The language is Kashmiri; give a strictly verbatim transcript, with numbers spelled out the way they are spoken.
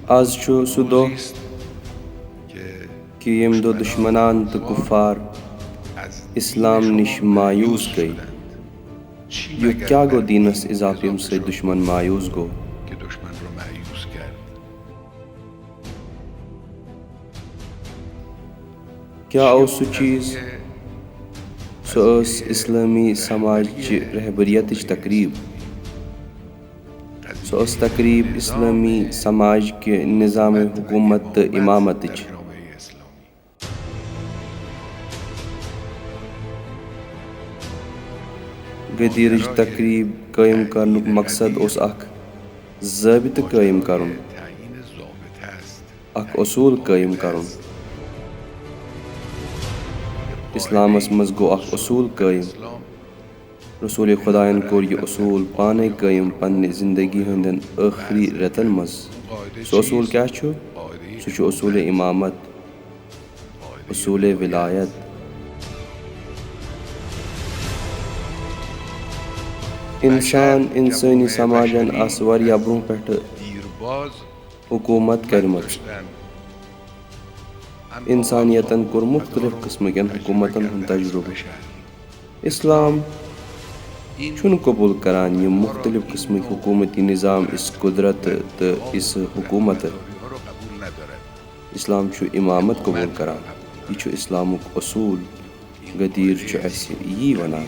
از چھُ سُہ دۄہ کہِ ییٚمہِ دۄہ دُشمنان تہٕ کُفار اسلام نِش مایوس گٔے۔ یُتھ کیٛاہ گوٚو دیٖنس اضافہٕ، ییٚمہِ سۭتۍ دُشمن مایوس گوٚو؟ کیٛاہ اوس سُہ چیٖز؟ سۄ ٲس اسلٲمی سماج چہِ رہبریتٕچ تقریب۔ سۄ ٲس تقریب اسلٲمی سماج کہِ نظام حکومت تہٕ امامتٕچ۔ غدیرٕچ تقریب قٲیِم کرنُک مقصد اوس اکھ ضٲبطہٕ قٲیِم کرُن، اکھ اصوٗل قٲیِم کرُن۔ اسلامس منٛز گوٚو اکھ اصوٗل قٲیِم۔ رسول خدایَن کوٚر یہِ اصوٗل پانے قٲیِم پننہِ زندگی ہٕنٛدٮ۪ن ٲخری رٮ۪تن منٛز۔ سُہ اصوٗل کیٛاہ چھُ؟ سُہ چھُ اصوٗل امامت، اصوٗل ولایت۔ انسان، انسٲنی سماجن آسہٕ واریاہ برونٛہہ پٮ۪ٹھٕ حکوٗمت کرِمٕژ۔ انسانیتن کوٚر مُختٔلِف قٕسمٕکٮ۪ن حکوٗمتن ہُنٛد تجرُبہٕ۔ اسلام چھُنہٕ قبول کران یِم مُختٔلِف قٕسمٕکۍ حکوٗمتی نظام، یِژھ قدرت تہٕ یِژھ حکوٗمت۔ اسلام چھُ امامت قبول کران۔ یہِ چھُ اسلامُک اصوٗل۔ غدیر چھُ اَسہِ یی وَنان۔